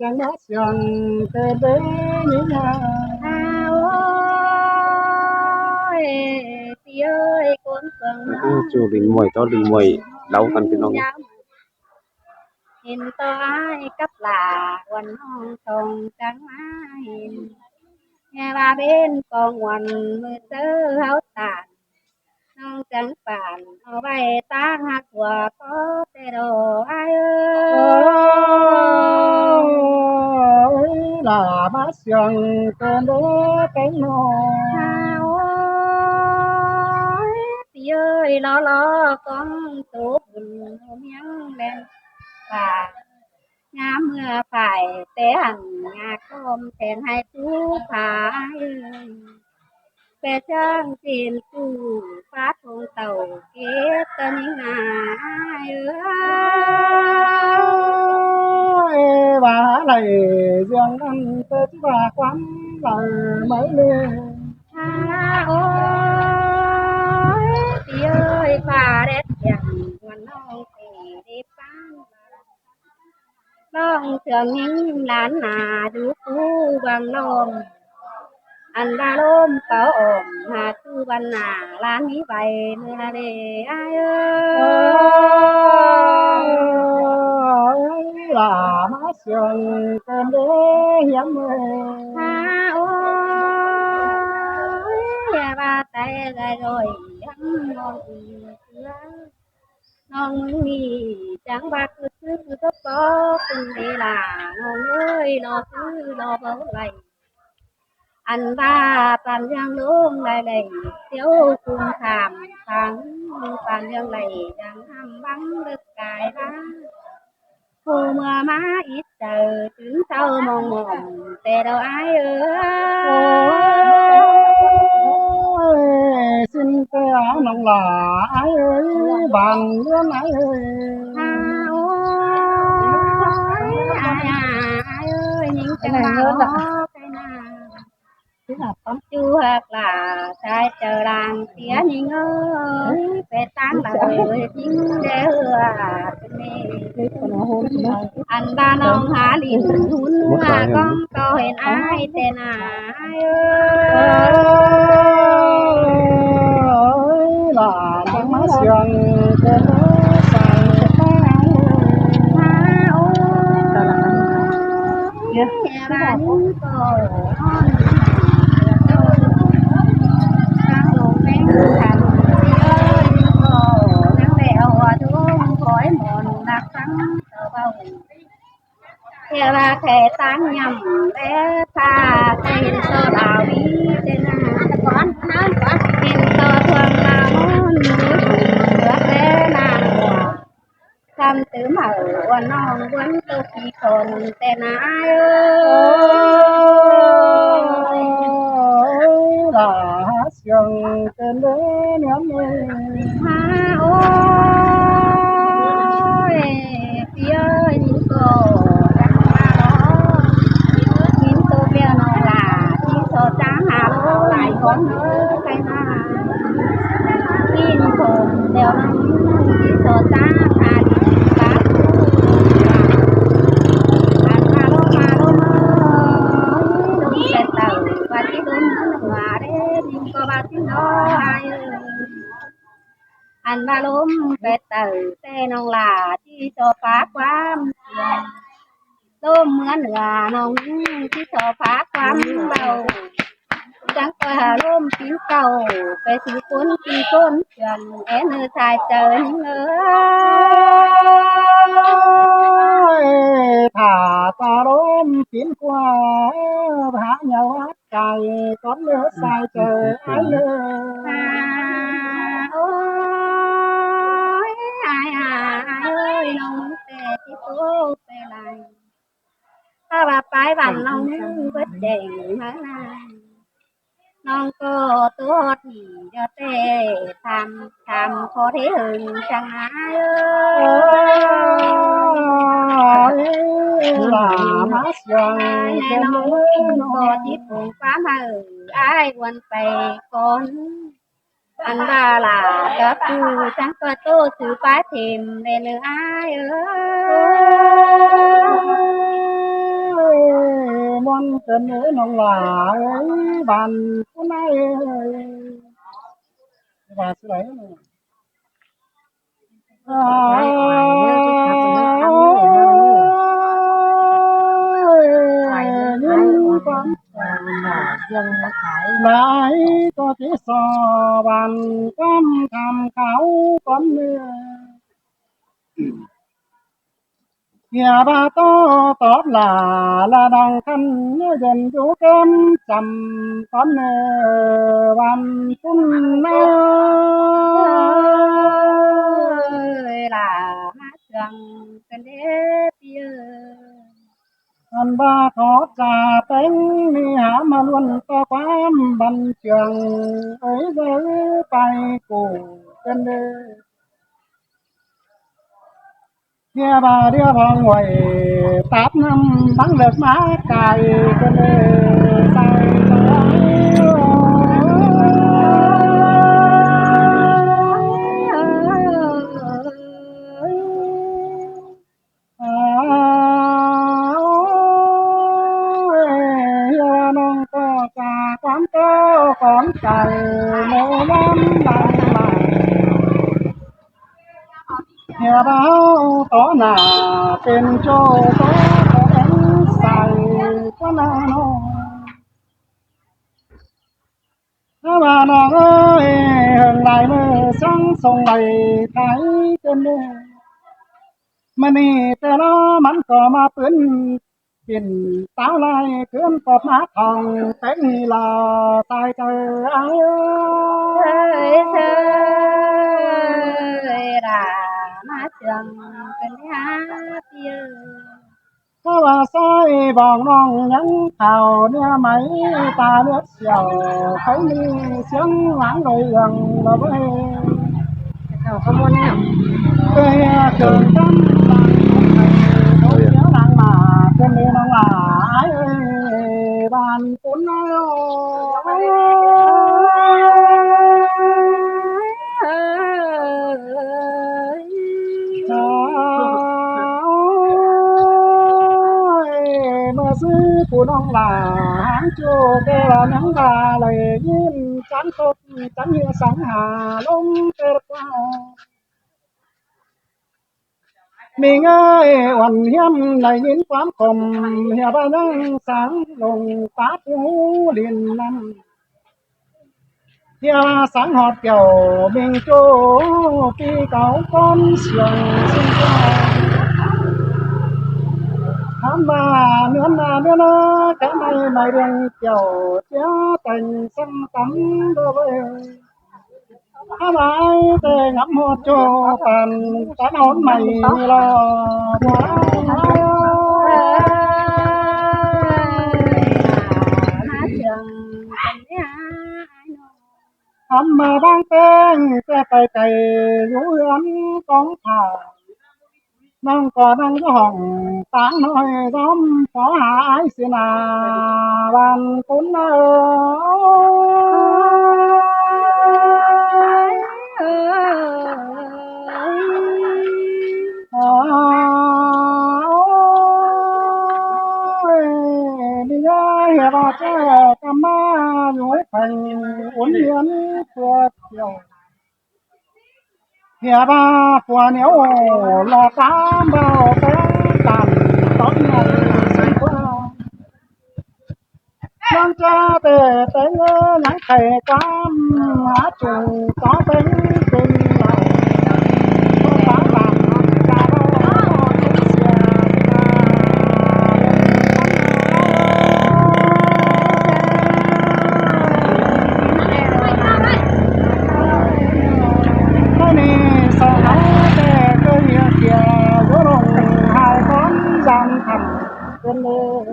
ຈັ່ງວ່າສຽງເຕີເດີນີ້ນາ ອາ ໂອ້ຍ ພີ່ເອີຍ ຄົນເມືອງ ອືມ ຈູລິນມວຍຕໍ່ລິນມວຍເລົ່າກັນ ພີ່ນ້ອງ. ເຫັນຕໍ່ອ້າຍກັບຫຼ້າ ອວນນ້ອງຕ້ອງຈັງມາເຫັນ ແຕ່ວ່າເປັນປອງອວນ ມື້ເຊີເຮົາຕານ ນ້ອງຈັ່ງປານເອົາໄວ້ຕາງຫາຕົວ ຂໍແຕ່ດອກອ້າຍເອີຍ ຫຼ້າມາສຽງເກີນເດີແຕງນ້ອງ ໂອ້ຍ ພີ່ເອີຍ ລໍໆ ກອງໂຕບຸນ ໂຮມຮຽງແລ່ນປ່າ ຍາມເມື່ອຝ້າຍແຕ່ຫັ້ນ ຍາກອມແທນໃຫ້ຜູ້ພາເອີຍ ແປຊ່າງເປັນຜູ້ຟາດຂອງເຕົ້າເກດຕະນິງາເອີຍ ວ່າໄຫຼເລື່ອງນັ້ນ ເກີດວ່າຄວາມເລົ່າໄໝເລີຍ ໂອ້ຍ ພີ່ເອີຍ ຟ້າແດດທ່ຽງ ວັນນ້ອງເຕເດປານ ນ້ອງເຊື່ອງຍິງລ້ານນາ ດູຄູວັງລອມ ອັນວ່າລົມເປົ່າອອມ ຫາສູ່ວັນໜ້າ ລ້ານມີໄວ້ເມື່ອເດອ້າຍເອີຍ ຫຼ້າມາເຊື່ອງເກີນເດີຮຽມເອີຍ ໂອ້ຍ ຢ່າວ່າແຕ່ໄດ້ລອຍ ຍັງມອງອີກເທື່ອ ນ້ອງມື້ນີ້ຈັ່ງວ່າຄືຄືຄືບໍ່ພໍຄົນເວລາ ນ້ອງເອີຍ ລໍຄືລໍບໍ່ໄຫຼ ອັນວ່າປານເລື່ອງລົງໄຫຼໄຫຼ ສຽວກຸມຄາມທາງ ປານເລື່ອງໄຫຼ ດັ່ງຫ້ຳວັງເລິກກາຍວ່າ ຜູ້ເມື່ອມາອິດໃຈ ຕື່ນເຊົ້າມອງມອງ ແຕ່ດອກອ້າຍເອີຍ ໂອ້ຍ ສິ້ນແຕ່ນ້ອງຫຼ້າອ້າຍເອີຍ ບາງເດືອນອ້າຍເອີຍ ໂອ້ຍ ອ້າຍ ອ້າຍເອີຍ ຍິງຈັງມາຮອດໄປນາ ຈູຮັກຫຼ້າ ຊາຍເຈົ້າລ່າງເສຍຍິງເອີຍ ໄປຕາງລາວເອີຍ ຍິງແດ່ເອື້ອ ອັນວ່ານ້ອງຫາຫຼິ້ນຫຸນເມືອ ກ້ອງກໍເຫັນອ້າຍແຕ່ໜ້າເອີຍ ຫຼ້ານມາສຽງເກີນໃສ່ຕາໂອ້ຍ ແຕ່ວ່ານີ້ກໍນອນ ທາງລົງແມ່ງຄັນ ເອີຍ ກໍຍັງໄດ້ເອົາຫົວທຸງ ຄອຍໝອນຮັກຟັງເຂົາເວົ້າ ແຕ່ວ່າແຄ່ຕ່າງຍ່ຳແລ ຖ້າແຕ່ເຫັນໂຕດາວມີແຕ່ໜ້າ ເຫັນໂຕທວງລາວນອນຢູ່ເຫຼືອແລນາງຫົວ ຄຳຕື່ມເອົາວ່ານ້ອງບວນໂຕຂີ້ຄົນແຕ່ໜ້າເອີຍ ລາສຽງເກີນເດີນຽມເອີຍ ໂອ້ຍ ພີ່ເອີຍ ຍິງໂຕຈັກມາລອ ຍິງໂຕແກ້ວນ້ອງຫຼ້າ ທີ່ໂສຈ້າງຫາໂລຫຼາຍຄົນເອີຍ ໃຄນາ ຍິງໂຕແກ້ວນ້ອງທີ່ໂສຈ້າງຫາ ອັນມາລົມມາລົມເອີຍ ລົມແຕ່ເຊົ້າ ວ່າຊິລົມເມືອເດ້ຍິງກໍວ່າຊິນອນ ອັນວ່າລົມແປດເຕີ ແຕ່ນ້ອງຫຼ້າທີ່ຊອບພາຄວາມເຊື່ອ ລົມເມືອເໜືອນ້ອງຍິງທີ່ຊອບພາຄວາມເວົ້າ ຈັ່ງກໍຫາລົມປີເກົ່າ ໄປສູ່ຄົນທີ່ຄົນເຊື່ອງ ແອນເອີຊາຍເຈີຍິງເອີຍ ຖ້າຕາລົມປີນກວ່າ ຫາເຫຍົາ ໃຈກ່ອນເດີສາຍເຈີອ້າຍເດີ ໂອ້ຍ ອ້າຍ ອ້າຍເອີຍ ນ້ອງແຕ່ຊິໂຕໄປໄລ ຖ້າວ່າປາຍວັນນ້ອງເບິດແດງມາ ນ້ອງກໍຕົວຮອດໜີ ຢ່າແຕ່ຖາມ ຖາມຂໍເທເຫິງຈັ່ງອ້າຍເອີຍ ຫຼ້າມາສຽງແຕ່ນ້ອງກໍຊິປຸງຄວາມໃຫ້ອ້າຍອວນໄປກ່ອນ ອັນວ່າຫຼ້າກັບປູ່ຈັ່ງກໍໂຕຊື່ປາເທມແລເນີອ້າຍເອີຍ ເປັນເອີຍນ້ອງຫຼ້າເອີຍ ບ້ານຜູ້ນາຍເອີຍ ວ່າຊິໄດ້ ຫຼາຍກໍຊິສໍ່ບ້ານກຳທຳເຂົາກ່ອນເດີ. ເຮຍບ່າວໂຕ້ຕອບຫຼ້າ ລະນາງຄັນເຢັນຢູ່ແກ້ມຈຳ ຕອນເນີວັນພຸ້ນນາ ເອີຍ ຫຼ້າມາເຊື່ອງກັນເດ້ ພີ່ເອີຍ ອັນວ່າຂໍຈາແປງນີ້ຫາມາລ້ວນຕໍ່ຄວາມບັນເຈິງ ເອີຍເອີຍ ໄປກູກັນເດີ. ເຮຍບ່າວເດວພອງໄຫວ ຕາດນ້ຳບັງເລິກມາໄກເກີນເລີຍ ໃສ່ໃຈ ເຮຍວ່ານ້ອງກໍຈາກຄວາມໂຕຂອງໃຈໃນຍາມຫຼັງມາ ເຮຍບ່າວຕໍ່ໜ້າເປັນໂຈໂຕແຂງໃສ່ກວ່າໜ້ານ້ອງ ເຮົາວ່ານ້ອງເອີຍ ເຫິງຫຼາຍມື້ສັງສົງໄດ້ໄຂຈົນເດີ ມື້ນີ້ແຕ່ລະມັນກໍມາປືນ ປິ່ນສາວລາຍເກີນປອບມາທ່ອງແປງນີ້ລະຕາຍເຕີ ເອີຍ ເອີຍ ລະມາເຊື່ອງເປັນຫາຕິເອີຍ ເພາະວ່າຊາຍບອກນ້ອງຍັງເຂົ້າເນື້ອໄໝຕາເລືອດ ສຽວໄປມີສຽງຫວານລອຍເອື້ອງລະເວີຍ ເຂົ້າຂະມວນແລ້ວ ເອີຍ ເກີດກັນບາງໄປ ເອົາສຽງນາງມາເປັນເມນາງຫຼ້າອ້າຍເອີຍ ບ້ານປຸນເອີຍ ເມື່ອຊື້ຜູ້ນ້ອງຫຼ້າຫາງຈູແກ່ວ່າຍັງວ່າໄດ້ຍິນຈັນຕົກຈັນເຮຍສັງຫາລົມເກີດວ່າ ມີເງີຍອ່ອນຮຽມໄດ້ຍິນຄວາມຄົມ ເຮຍວ່າຍັງສັງລົງປາດຫູຫຼິ້ນນັ້ນ ເຮຍວ່າສັງຮອດແກ້ວເມັງໂຈ ປີເກົ່າກ່ອນສຽງຊິງເຈົ້າ ຖາມວ່າເໜືອນໜ້າເໜືອນາ ແຕ່ໄມ້ໄມ້ເລື່ອງແກ້ວ ເຈຍແຕ່ງສັງຕຳເດີເວີຍ ອາໄລແຕ່ງາມຮອດໂຈປານຕານອນໃໝ່ລອ ອຳມາບາງແຕງແຕ່ໄກໄກ ຢູ່ເຮືອນກອງຜ້າ ນາງກໍນັ່ງຢູ່ຫ້ອງຕາງນ້ອຍ ດອມຂໍຫາອ້າຍເສນາບ້ານປຸນເອີຍ ໂອ້ຍ ມີຍາເຮວ່າແຈ້ກຳມາຢູ່ແຂວງອຸນເຮຍນເພື່ອທ່ຽວ ເຮວ່າຜົວໜຽວຫຼອກຕາມເບົາແຕ່ງກັນຕອນໃຫຍ່ເຊິ່ງເພື່ອ ນາງຈະແຕ່ແຕ່ງເອີຍ ນາງໄຂ່ຄວາມຫາຈູ່ຕໍ່ແຕ່ງເປັນເຫຼົ່າ ສາບານຈະເວົ້າເສຍ ມື້ນີ້ສອງເຮົາແຕ່ເຄີຍເຮຍເກຍ ຢູ່ລົງຫາຍຄວາມຢາມຄ່ຳເປັນເລີຍ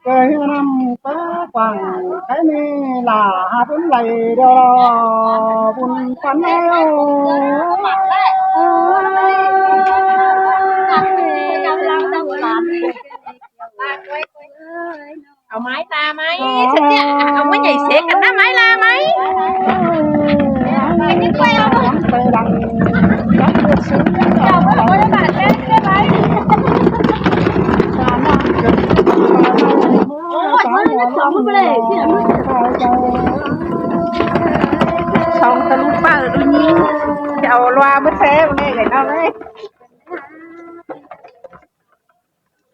ເຄີຍເຮຍນຳເປີກວ້າງ ໃຜນີ້ລະຫາບຸນໄຫຼດອກບຸນປັນແລ້ວ ເອົາໄມ້ລາໄມ້ ເອົາໄມ້ໃຫຍ່ເຊກັນນະ ໄມ້ລາໄມ້ ໄປດັງ ເຈົ້າບໍ່ໄດ້ບາດແລ້ວ ໄດ້ໄໝ? ເອົາລວາມືແຊບນີ້ເລີຍເນາະເອີຍ.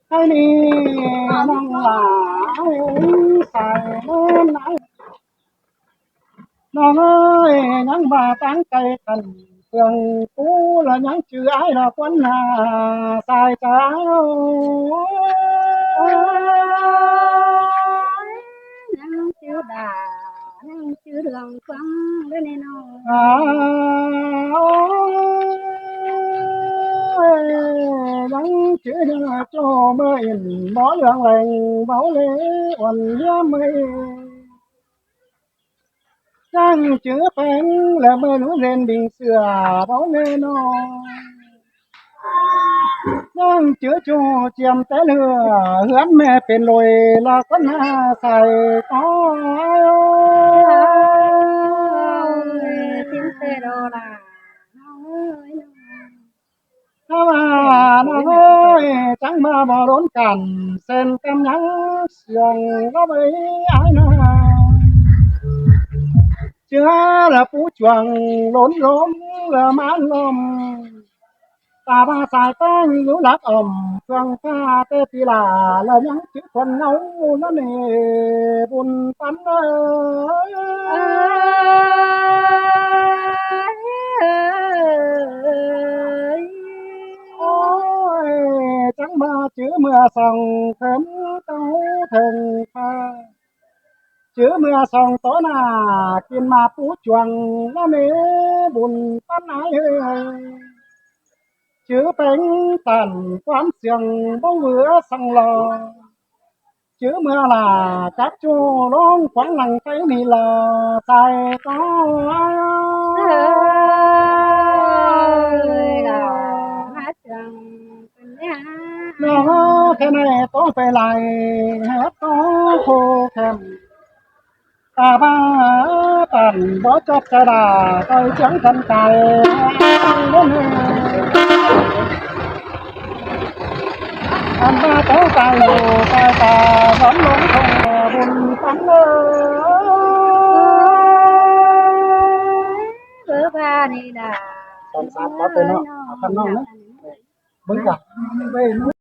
ໃຫ້ນີ້ນ້ອງຫຼ້າເອີຍ ສາຍເດີນນາຍ ນ້ອງເອີຍ ຍັງວ່າຕ່າງໄກກັນ ເຄື່ອງກູລະຍັງຈື່ອາຍລະຄວນໜ້າສາຍຕາ ຍັງຈື່ດາ ຍັງຈື່ເລື່ອງຟັງເດີແນ່ນ້ອງ ອາ ໂອ້ຍ ຍັງຈື່ເລື່ອງໂຈ້ເມີອິນ ບໍ່ເລື່ອງແຫຼງເບົາເລອ່ອນເຍເມີ ຍັງຈື່ແປງ ແລະ ເມີໜູເລນບິງເສືອເບົາເລນ້ອງ ຍັງຈື່ຈູຈຽມແຕ່ເຫຼືອ ເຮືອນແມ່ເປັນໂລຍ ລະກໍໜ້າໃສກໍ ເອີຍ ຊິນເຕໂດລາ ນ້ອງເອີຍ ນ້ອງ ຖ້າວ່ານາງເອີຍ ຈັ່ງມາບໍ່ລົ້ນກັນ ເຊັ່ນກັນຍັງສຽງລະເບີຍອ້າຍນາ ເຈື່ອລະປູຈວງ ລົ້ນລົມລະມານລົມ ຕາວ່າສາຍແປ້ງຢູ່ຫຼັກອ່ອມ ເຄື່ອງຟ້າແຕ່ປີລາ ລະຍັງຈື່ຄົນເງົາລະເນ ບຸນປັນເອີຍ. ໂອ້ຍ ຈັ່ງມາຈື່ເມື່ອສ່ອງເຖິງເຕົາເຖິງຟ້າ ຈື່ເມື່ອສ່ອງຕໍ່ໜ້າ ກິນມາປູຈວງລະເນ ບຸນປັນອ້າຍເອີຍ ຈື່ແປງຕັນຄວາມສຽງ ບໍ່ເວືອສັງລໍ ຈື່ເມື່ອຫຼ້າຈັບຈູ້ ລອງຂວາງຫຼັງໄປນີ້ລະ ສາຍກໍ ເອີຍ ລະມາເຊື່ອງ ນ້ອງເອີຍ ແຄ່ໃນໂຕໄປໄລ່ ເຮັດໂຕໂຄແຄມ ຕາບ້າຕັນບໍ່ຈັບຈະດາ ໄປຈຽງກັນໄກ ອັນມາແຕ່ໄກຢູ່ ແຕ່ຕາສອນລົງຄົງ ບຸນປັນເອີຍ ເບີບານີ້ນະ ຕອນສາມກໍໄປເນາະ ເອົາຄັນນ້ອງເນາະ ເບິ່ງກະ ເບິ່ງ